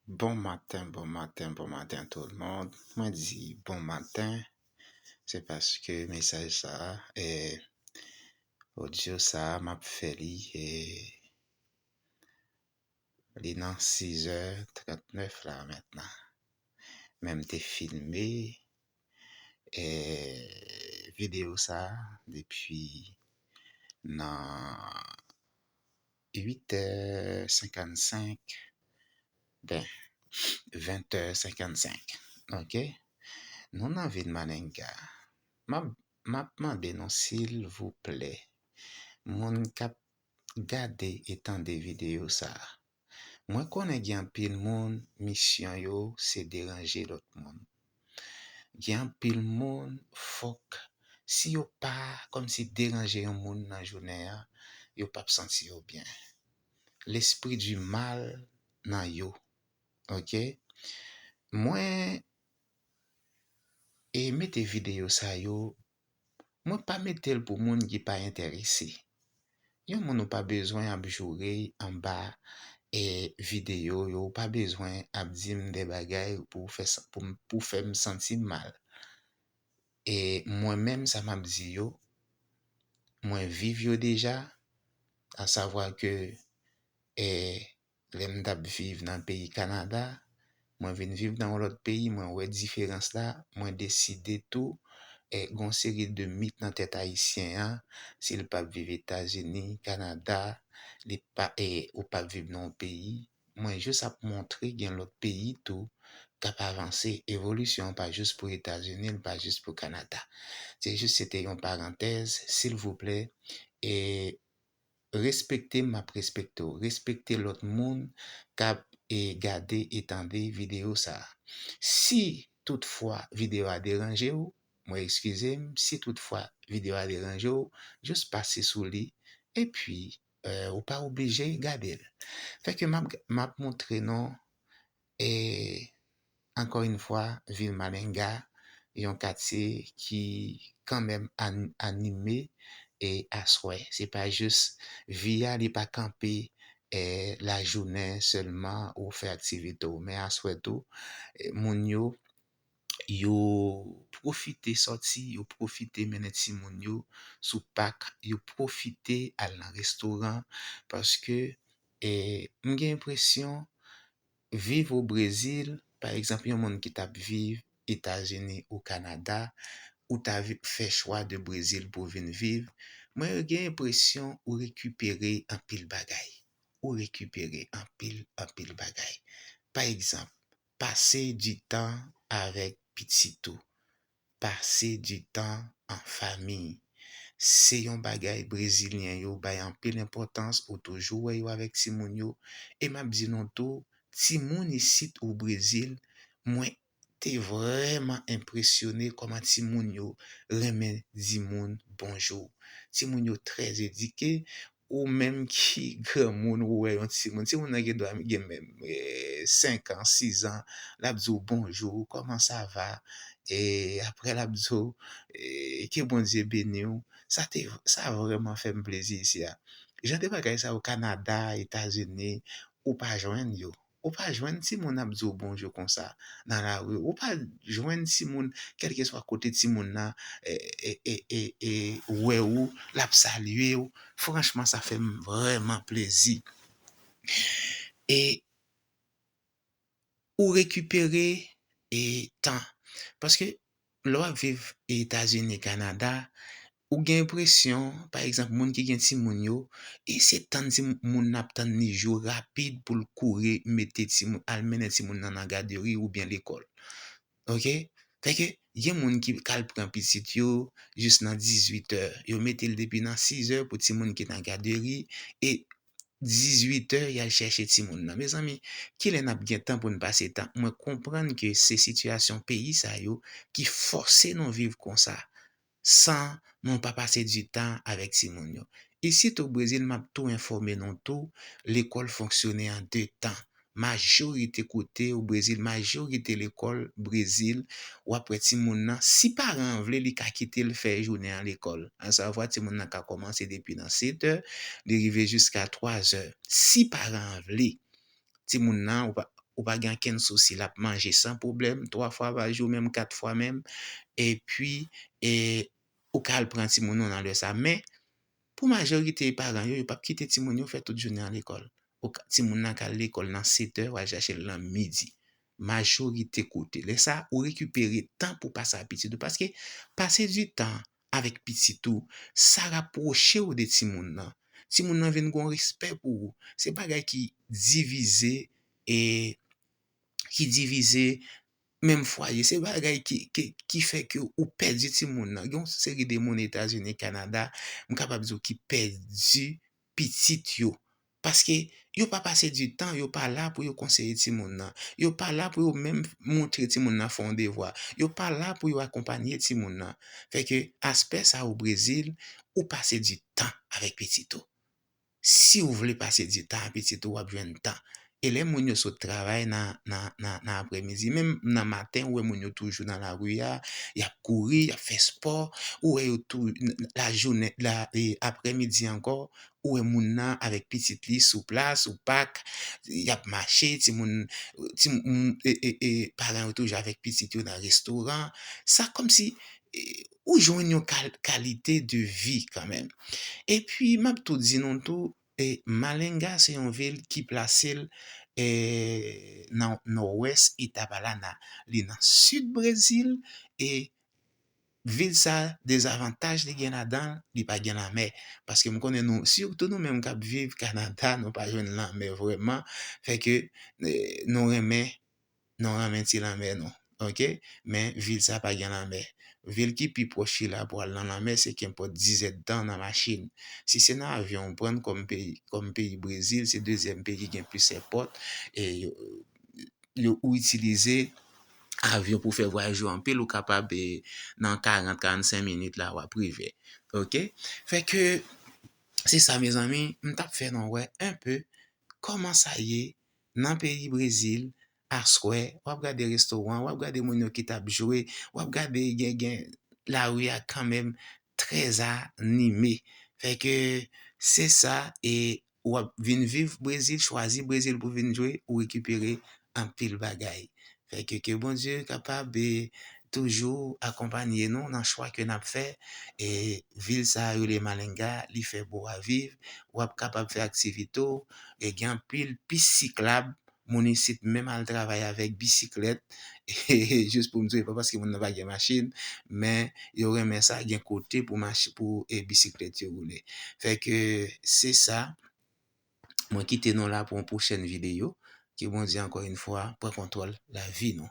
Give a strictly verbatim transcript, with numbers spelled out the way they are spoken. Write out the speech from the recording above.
Bon maten, bon maten, bon maten tout moun. Mwen di bon maten, se paske mesaj sa a, eh, odyo sa a, m ap fè li, eh, li nan sizè trannèf la mentnan. Men m te filme, eh, videyo sa a depi nan uitè senkannsenk, ben, ventè senkannsenk. Ok? Nou nan vil Malenga. M ap, m ap mande nou, silvouplè, moun k ap gade e tande videyo sa a, mwen konnen gen anpil moun, misyon yo se deranje lòt moun. Gen anpil moun, fòk, si yo pa kòmsi deranje yon moun nan jounen an, yo p ap santi yo byen. Lespri di mal nan yo. Ok? Mwen e mete videyo sa yo, mwen pa mete l pou moun ki pa enterese. Yon moun ou pa bezwen ap joure anba, eh, videyo yo, ou pa bezwen ap di m de bagay pou fè, pou, pou fè m santi m mal. E mwen menm, sa m ap di yo, mwen viv yo deja, asavwa ke, eh, lè m t ap viv nan peyi Kanada, mwen vin viv nan yon lòt peyi, mwen wè diferans la, mwen deside tou, eh, gon seri de mit nan tèt ayisyen an, si l p ap viv Etazini, Kanada, li pa, eh, ou p ap viv nan yon peyi, mwen jis ap montre gen lòt peyi tou k ap avanse. Evolisyon an pa jis pou Etazini, li pa jis pou Kanada. Se jis, se te yon parantèz, silvouplè, e respekte m, m ap respekte w. Respekte lòt moun k ap, e, gade e tande videyo sa a. Si toutfwa videyo a deranje w, mwen eskize m, si toutfwa videyo a deranje w, jis pase sou li, epi, eh, ou pa oblije gade l. Fè ke m ap, m ap montre nou, e, ankò yon fwa, vil Malenga, yon katye ki kanmenm an-, anime, e, aswè. Se pa jis vi a, li pa kanpe, eh, lajounen sèlman ou fè aktivite w. Men aswè tou, eh, moun yo, yo pwofite sòti, yo pwofite mennen timoun yo sou pak, yo pwofite al nan restoran, paske, eh, m gen enpresyon, viv o Brezil, pa egzanp, yon moun ki t ap viv Etazini ou Kanada, ou ta vi-, fè chwa de Brezil pou w vin viv, mwen gen enpresyon ou rekipere anpil bagay. Ou rekipere anpil, anpil bagay. Pa egzanp, pase di tan avèk pitit ou. Pase di tan an fanmi. Se yon bagay brezilyen yo bay anpil enpòtans, ou toujou wè yo avèk timoun yo. E m ap di nou tou, timoun isit o Brezil, mwen te vrèman enpresyone kòman timoun yo renmen di moun bonjou. Timoun yo trè edike, ou menm ki granmoun, ou wè yon timoun, timoun nan gen dwa gen menm, eh, senk an, sis an, l ap di w bonjou, comment ça va? E apre l ap di w, eh, ke Bondye beni w. Sa te, sa vrèman fè m plezi isi a. Jan de bagay sa yo, Kanada, Etazini, ou pa jwenn yo. Ou pa jwenn timoun ap di w bonjou konsa nan lari. Ou pa jwenn timoun, kèlkeswa kote timoun nan, e, e, e, e, e, wè ou, l ap salye w. Franchman, sa fè m vrèman plezi. E ou rekipere, e, tan. Paske lè w ap viv Etazini, Kanada, ou gen enpresyon, pa egzanp, moun ki gen timoun yo, e se tann timoun nan ap tann li jou rapid pou l kouri mete timoun, al mennen timoun nan nan gaderi oubyen lekòl. Ok? Fè ke gen moun ki ka al pran pitit yo jis nan dizuit è. Yo mete l depi nan sis è pou timoun ki nan gaderi, e dizuit è, y al chèche timoun nan. Mezanmi, kilè n ap gen tan pou n pase tan? Mwen konprann ke se sitiyasyon peyi sa yo ki fòse nou viv konsa, san nou pa pase di tan avèk timoun yo. Isit o Brezil, m ap tou enfòme nou tou, lekòl fonksyone an de tan. Majorite kote o Brezil, majorite lekòl Brezil, w ap wè timoun nan, si paran an vle, li ka kite l fè jounen an lekòl. Asavwa, timoun nan ka kòmanse depi nan sèt è, li rive jiska twa zè. Si paran an vle, timoun nan, ou pa, ou pa gen okenn sousi, l ap manje san pwoblèm, twa fwa pa jou, menm kat fwa menm, epi e, ou ka al pran timoun ou nan lè sa. Men, pou majorite paran yo, yo p ap kite timoun yo fè tout jounen an lekòl. Ou ka, timoun nan ka al lekòl nan sèt è, w al chache l nan midi. Majorite kote. Lè sa, ou rekipere tan pou pase ak pitit ou. Paske pase di tan avèk pitit ou, sa rapwoche w de timoun nan. Timoun nan vin gen yon respè pou ou. Se bagay ki divize e ki divize menm fwaye. Se bagay ki, ki, ki fè ke ou pèdi timoun nan. Gen yon seri de moun Etazini, Kanada, m kapab di w ki pèdi pitit yo. Paske yo pa pase di tan, yo pa la pou yo konseye timoun nan. Yo pa la pou yo menm montre timoun nan fè yon devwa. Yo pa la pou yo akonpanye timoun nan. Fè ke aspè sa o Brezil, ou pase di tan avèk pitit ou. Si w vle pase di tan ak pitit ou, w ap jwenn tan. E lè moun yo sot travay nan, nan, nan, nan aprèmidi, menm nan maten, ou wè moun yo toujou nan lari a, y ap kouri, y ap fè spò, ou wè yo tou, lajounen, la, e, aprèmidi ankò, ou wè moun nan avèk pitit li sou plas, sou pak, y ap mache, timoun, timoun, e, e, e, paran yo toujou avèk pitit yo nan restoran. Sa kòmsi, e, ou jwenn yon kal-, kalite de vi kanmenm. Epi, m ap tou di nou tou, e, Malenga se yon vil ki plase l, e, nan nòwès eta Paraná. Li nan sid Brezil, e vil sa, dezavantaj li gen ladan l, li pa gen lanmè. Paske m konnen nou, sitou nou menm k ap viv Kanada, nou pa jwenn lanmè vrèman. Fè ke, e, nou renmen, nou renmen ti lanmè nou. Oke? Men vil sa pa gen lanmè. Vil ki pi pwòch ki la pou al nan lanmè, se kenpòt diz èdtan nan machin. Si se nan avyon ou pran l kòm peyi, kòm peyi Brezil, se dezyèm peyi ki gen plis èpòt, e yo, yo, ou itilize avyon pou fè vwayaj yo anpil, ou kapab, e, nan karant, karannsenk minit la, w ap rive. Oke? Fè ke, se sa, mezanmi, m t ap fè nou wè enpe kòman sa ye nan peyi Brezil, aswè, w ap gade restoran, w ap gade moun yo ki t ap jwe, w ap gade gen, gen lari a kanmenm trè anime. Fè ke se sa, e w ap vin viv Brezil, chwazi Brezil pou vin jwe, ou rekipere anpil bagay. Fè ke, ke Bondye kapab, e, toujou akonpanye nou nan chwa ke n ap fè. E vil sa a rele Malenga, li fè bon a viv, w ap kapab fè aktivite w, e gen anpil pis siklab, moun isit menm al travay avèk bisiklèt, jis pou m di w, e pa paske moun nan pa gen machin, men yo renmen sa, gen kote pou mach-, pou, e, bisiklèt yo woule. Fè ke se sa, mwen kite nou la pou yon pwochèn videyo, ke Bondye ankò yon fwa pran kontwòl lavi nou.